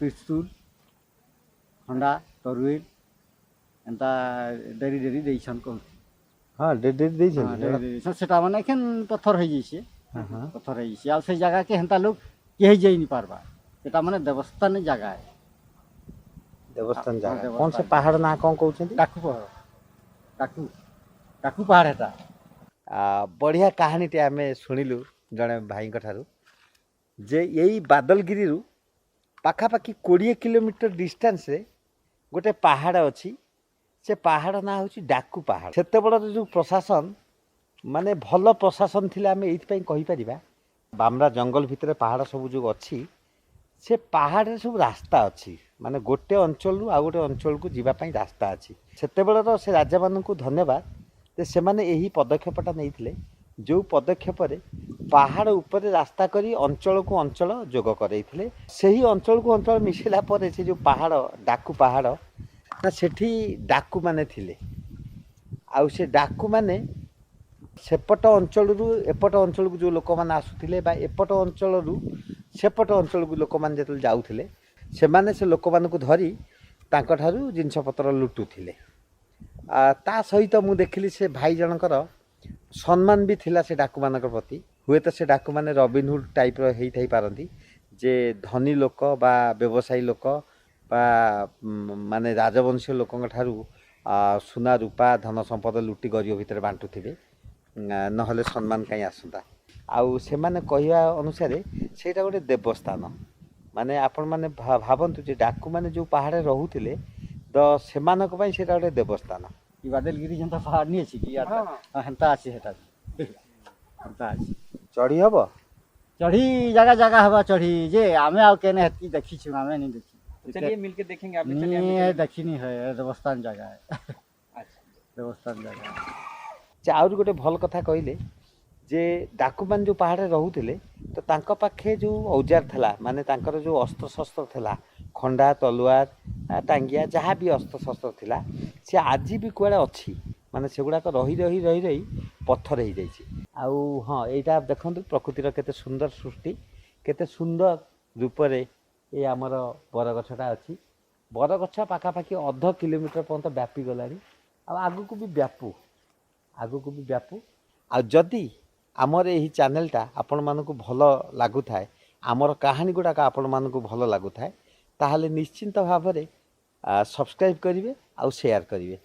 ପିସ୍ତୁଲ, ଖଣ୍ଡା, ତରୁଇଲ ଏନ୍ତା ଡେରି ଡେରି ଦେଇଛନ୍ କହୁଛି। ହଁ, ଡେରି ଡେରି ଦେଇଛନ୍ତି। ଡେରି ଦେଇଛନ୍। ସେଟା ମାନେ ଏଖେନ୍ ପଥର ହେଇଯାଇଛେ। ହଁ ହଁ ପଥର ହେଇଯାଇଛି। ଆଉ ସେ ଜାଗାକେ ହେନ୍ତା ଲୋକ କେହି ଯାଇ ନି ପାରବା। ସେଟା ମାନେ ଦେବସ୍ଥାନ ଜାଗା ଏ। ଦେବସ୍ଥାନ ଜାଗା। ଦେବସ୍ଥାନ। କ'ଣ ସେ ପାହାଡ଼ ନାଁ କ'ଣ କହୁଛନ୍ତି? ଡାକୁ ପାହାଡ଼, ଡାକୁ ଡାକୁ ପାହାଡ଼ ହେଟା। ବଢ଼ିଆ କାହାଣୀଟେ ଆମେ ଶୁଣିଲୁ ଜଣେ ଭାଇଙ୍କ ଠାରୁ ଯେ ଏଇ ବାଦଲଗିରିରୁ ପାଖାପାଖି 20 କିଲୋମିଟର ଡିଷ୍ଟାନ୍ସରେ ଗୋଟେ ପାହାଡ଼ ଅଛି। ସେ ପାହାଡ଼ ନାଁ ହେଉଛି ଡାକୁ ପାହାଡ଼। ସେତେବେଳର ଯେଉଁ ପ୍ରଶାସନ, ମାନେ ଭଲ ପ୍ରଶାସନ ଥିଲା, ଆମେ ଏଇଥିପାଇଁ କହିପାରିବା, ବାମ୍ରା ଜଙ୍ଗଲ ଭିତରେ ପାହାଡ଼ ସବୁ ଯେଉଁ ଅଛି, ସେ ପାହାଡ଼ରେ ସବୁ ରାସ୍ତା ଅଛି। ମାନେ ଗୋଟେ ଅଞ୍ଚଳରୁ ଆଉ ଗୋଟେ ଅଞ୍ଚଳକୁ ଯିବା ପାଇଁ ରାସ୍ତା ଅଛି। ସେତେବେଳର ସେ ରାଜାମାନଙ୍କୁ ଧନ୍ୟବାଦ ଯେ ସେମାନେ ଏହି ପଦକ୍ଷେପଟା ନେଇଥିଲେ, ଯେଉଁ ପଦକ୍ଷେପରେ ପାହାଡ଼ ଉପରେ ରାସ୍ତା କରି ଅଞ୍ଚଳକୁ ଅଞ୍ଚଳ ଯୋଗ କରାଇଥିଲେ। ସେହି ଅଞ୍ଚଳକୁ ଅଞ୍ଚଳ ମିଶିଲା ପରେ ସେ ଯେଉଁ ପାହାଡ଼, ଡାକୁ ପାହାଡ଼ ନା, ସେଠି ଡାକୁମାନେ ଥିଲେ। ଆଉ ସେ ଡାକୁମାନେ ସେପଟ ଅଞ୍ଚଳରୁ ଏପଟ ଅଞ୍ଚଳକୁ ଯେଉଁ ଲୋକମାନେ ଆସୁଥିଲେ ବା ଏପଟ ଅଞ୍ଚଳରୁ ସେପଟ ଅଞ୍ଚଳକୁ ଲୋକମାନେ ଯେତେବେଳେ ଯାଉଥିଲେ, ସେମାନେ ସେ ଲୋକମାନଙ୍କୁ ଧରି ତାଙ୍କଠାରୁ ଜିନିଷପତ୍ର ଲୁଟୁଥିଲେ। ତା ସହିତ ମୁଁ ଦେଖିଲି ସେ ଭାଇ ଜଣଙ୍କର ସମ୍ମାନ ବି ଥିଲା ସେ ଡାକୁମାନଙ୍କ ପ୍ରତି। ହୁଏତ ସେ ଡାକୁମାନେ ରବିନହୁଡ଼ ଟାଇପ୍ର ହେଇଥାଇ ପାରନ୍ତି ଯେ ଧନୀ ଲୋକ ବା ବ୍ୟବସାୟୀ ଲୋକ ବା ମାନେ ରାଜବଂଶୀୟ ଲୋକଙ୍କ ଠାରୁ ସୁନା, ରୂପା, ଧନ ସମ୍ପଦ ଲୁଟି ଗରିବ ଭିତରେ ବାଣ୍ଟୁଥିବେ। ନହେଲେ ସମ୍ମାନ କାହିଁ ଆସନ୍ତା? ଆଉ ସେମାନେ କହିବା ଅନୁସାରେ ସେଇଟା ଗୋଟେ ଦେବସ୍ଥାନ। ମାନେ ଆପଣମାନେ ଭାବନ୍ତୁ ଯେ ଡାକୁମାନେ ଯେଉଁ ପାହାଡ଼ରେ ରହୁଥିଲେ, ତ ସେମାନଙ୍କ ପାଇଁ ସେଇଟା ଗୋଟେ ଦେବସ୍ଥାନ। ଇ ବାଦଲଗିରି ଯେନ୍ତା ପାହାଡ଼ ନି ଅଛି କି ଇଆଡ଼ଟା? ହଁ, ହେନ୍ତା ଅଛି ହେଟା ବି। ହେନ୍ତା ଅଛି। ଚଢ଼ି ହବ? ଚଢ଼ି ଜାଗା ଜାଗା ହେବା ଚଢ଼ି ଯେ, ଆମେ ଆଉ କେନେ ହେତ୍କି ଦେଖିଛୁ, ଆମେ ନି ଦେଖି। चलिए, मिलके देखेंगे आप भी चलिए, हम भी नी चलेंगे। ଦେଖିନି ହେ। ଦେବସ୍ଥାନ ଜାଗା ହେ। ଦେବସ୍ଥାନ ଜାଗା। ଯେ ଆହୁରି ଗୋଟେ ଭଲ କଥା କହିଲେ ଯେ ଡାକୁମାନେ ଯେଉଁ ପାହାଡ଼ରେ ରହୁଥିଲେ, ତ ତାଙ୍କ ପାଖେ ଯେଉଁ ଔଜାର ଥିଲା, ମାନେ ତାଙ୍କର ଯେଉଁ ଅସ୍ତ୍ରଶସ୍ତ୍ର ଥିଲା, ଖଣ୍ଡା, ତଲୁଆର, ଟାଙ୍ଗିଆ, ଯାହା ବି ଅସ୍ତ୍ରଶସ୍ତ୍ର ଥିଲା, ସେ ଆଜି ବି କୁଆଡ଼େ ଅଛି। ମାନେ ସେଗୁଡ଼ାକ ରହି ରହି ରହି ରହି ପଥର ହେଇଯାଇଛି। ଆଉ ହଁ, ଏଇଟା ଦେଖନ୍ତୁ, ପ୍ରକୃତିର କେତେ ସୁନ୍ଦର ସୃଷ୍ଟି, କେତେ ସୁନ୍ଦର ରୂପରେ ଏ ଆମର ବରଗଛଟା ଅଛି। ବରଗଛ ପାଖାପାଖି ଅଧ କିଲୋମିଟର ପର୍ଯ୍ୟନ୍ତ ବ୍ୟାପି ଗଲାଣି ଆଉ ଆଗକୁ ବି ବ୍ୟାପୁ, ଆଗକୁ ବି ବ୍ୟାପୁ। ଆଉ ଯଦି ଆମର ଏହି ଚ୍ୟାନେଲଟା ଆପଣମାନଙ୍କୁ ଭଲ ଲାଗୁଥାଏ, ଆମର କାହାଣୀ ଗୁଡ଼ାକ ଆପଣମାନଙ୍କୁ ଭଲ ଲାଗୁଥାଏ, ତାହେଲେ ନିଶ୍ଚିନ୍ତ ଭାବରେ ସବସ୍କ୍ରାଇବ୍ କରିବେ ଆଉ ସେୟାର କରିବେ।